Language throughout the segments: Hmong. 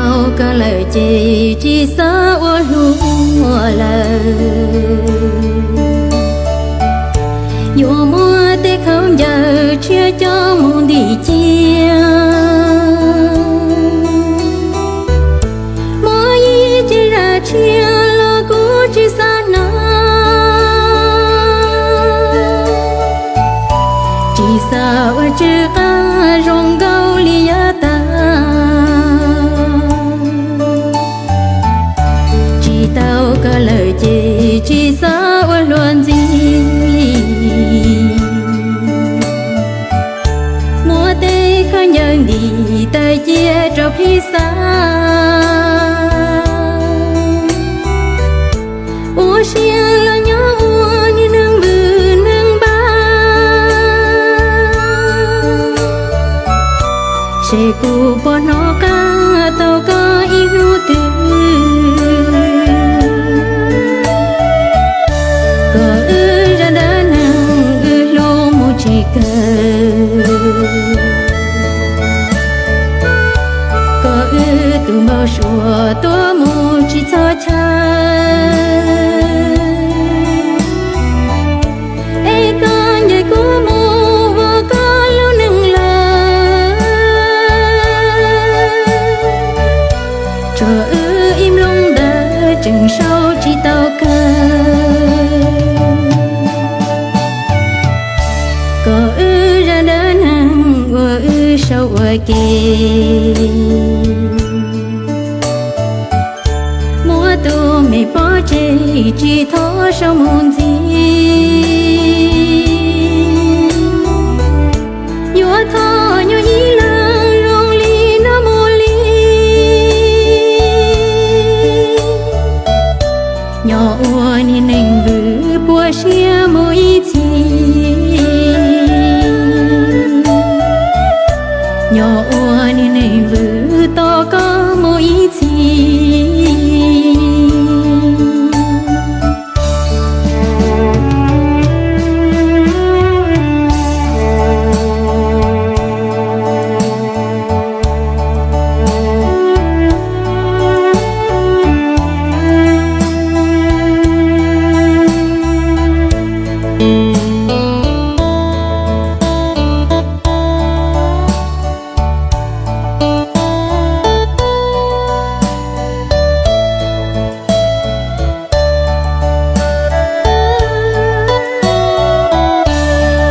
Tau koj lawm ces tsis xav ua hluas lawm. Yuav muab tej khaub ncaws tshiab coj mus ntim cia. Muab ib ce zam tshiab los kuv tsis xav hnav. Tsis xav ua tsw qab zoo nkauj li yav tas. Tsis tau koj lawm ces tsis xav ua hluas ntxiv. Muab tej khaub ncaws ntim tawm cia rau phij xav. Ua siab los nyob ua niag neeg vwm neeg npab. Seb kuv puas hnov qab tau koj ib hnub twg. Kom wb zaj dab neeg wb hlub mus tsis kawg. Kom wb tus npau suav tuaj mus tsis txhob chaw. Es koj ncaim kuv mus ua koj lub neej lawm. Tsuas wb ib nplooj ntawd tseem sau tsis tau kawg. Kom wb zaj dab neeg uas wb sau ua ke. Muab tus me pob tseg tsis txhob sau mus ntxiv. Yuav thov nyob ib leeg zoo li no mus li. Nyob ua niag neeg vwm puas siab mus ib txhis. Nyob ua niag neeg vwm tos koj mus ib txhis.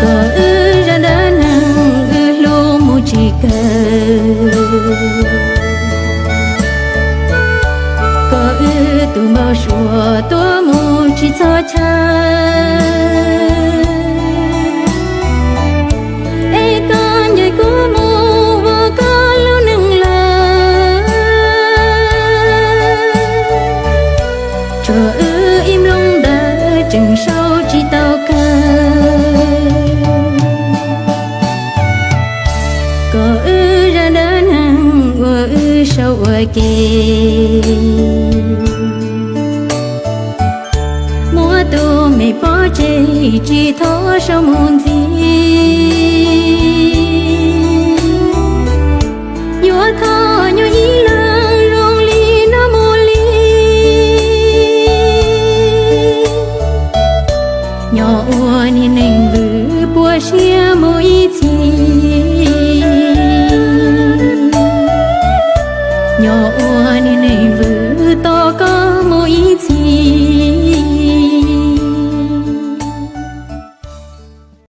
Kom wb zaj dab neeg wb hlub mus tsis kawg. Kom wb tus npau suav tuaj mus tsis txhob chaw. Es koj ncaim kuv mus ua koj lub neej lawm. Tsuas wb ib nplooj ntawd tseem sau tsis tau kawg. Kom wb zaj dab neeg uas wb sau ua ke. Muab tus me pob tseg tsis txhob sau mus ntxiv. Yuav thov nyob ib leeg zoo li no mus li. Nyob ua niag neeg vwm puas siab mus ib txhis. Nyob ua niag neeg vwm tos koj mus ib txhis.